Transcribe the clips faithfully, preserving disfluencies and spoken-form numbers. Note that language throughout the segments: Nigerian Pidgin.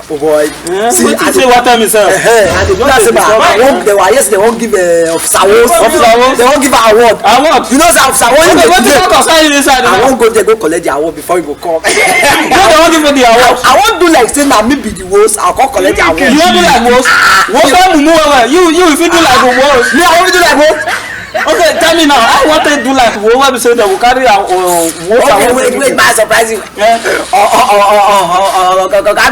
Oh boy. Eh, see, wetin I say, what time is up? Eh, and they do that say, I won't, they were, yes, they won't give uh, officer Wos. Officer Wos? They won't give her award. Award? You know, say officer Wos. Okay, wetin don concern you inside I now? Won't go there, go collect the award before you go come. No, they wan give you the award. I won't do like say na me be the Wos. I'll come collect the award. You wan do like Wos? Wos don mumu well well. You, you fit do like Wos. Me, I won't do like Wos. Okay, tell me now. I wan take do like Wos. Wey be say dem go carry am. Uh, Wos. Okay, wait, wait, my surprise you. Eh? Oh, oh, oh, oh, oh, oh, oh, oh, oh, oh, oh, oh,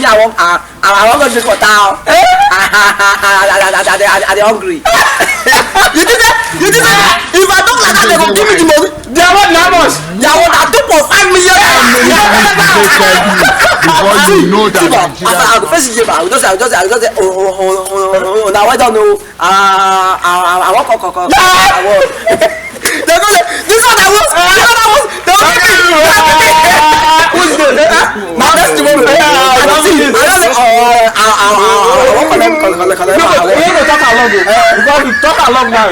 I wan, I, I wan go drink water. Oh. I, I, I, I, I, I, I, I dey hungry. You think say, you think say if I talk like that, they go give me the money? The award na how much? The award na two point five million naira. Before you know that See, I, I go first give am. I go just, I go just, I go just say, oh, oh, oh, oh, oh, oh, na well done, oh. Ah, I, I, I wan come, come, come. I wan. They go say, this one I want, this one I want. They go give me, they go give me. Who's this? My testimony. I don see, I don say, oh, I, I, I, I wan collect, collect, collect, collect. You no go talk along o. Because you talk along now.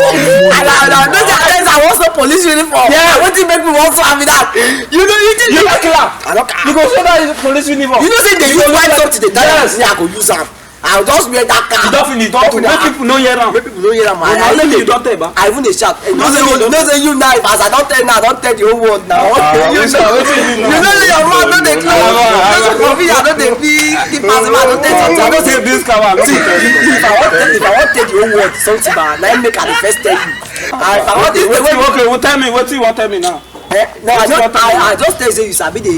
And I, I, those are things I want some police uniform. Yeah. Wetin make me want to have that? You know, you think You no kill am. I don't care. You go show that police uniform. You know say they use white something dey tie am. Me, I go use am. I go just wear that cap. You don finish, don finish. Make people no hear am. Make people no hear am. I, Na I only even you don tell ba. I even dey shout. You know say you know say you now, if as I don tell now, I don tell the whole world now. Ah, You which know, one? Wetin you know? You know say your mouth no dey close. No, no, no, no. You know say for me, I no dey fit keep pass, I don tell something. I don say This cow am. See, if I wan tell, if I wan tell the whole world something, ba, na im make I dey first tell you. Ah, if I wan tell, Wetin, okay, well, tell me wetin you wan tell me now. Eh, no, I Wetin just, you wan tell me? I, I just tell you say you sabi the,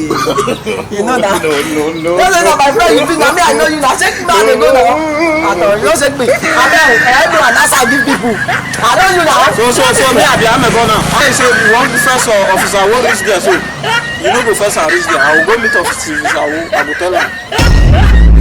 you know that. No, no, no. No, no, no, my friend, you be na me, I know you. Na shake man dey go now. I tell you, no shake me. I tell you, I do an answer give people. I know you now. So, so, so me, I be amebo now. I say you wan first, uh, officer Wos reach there, so you no go first am reach there. I will go meet officer Wos. I go tell am.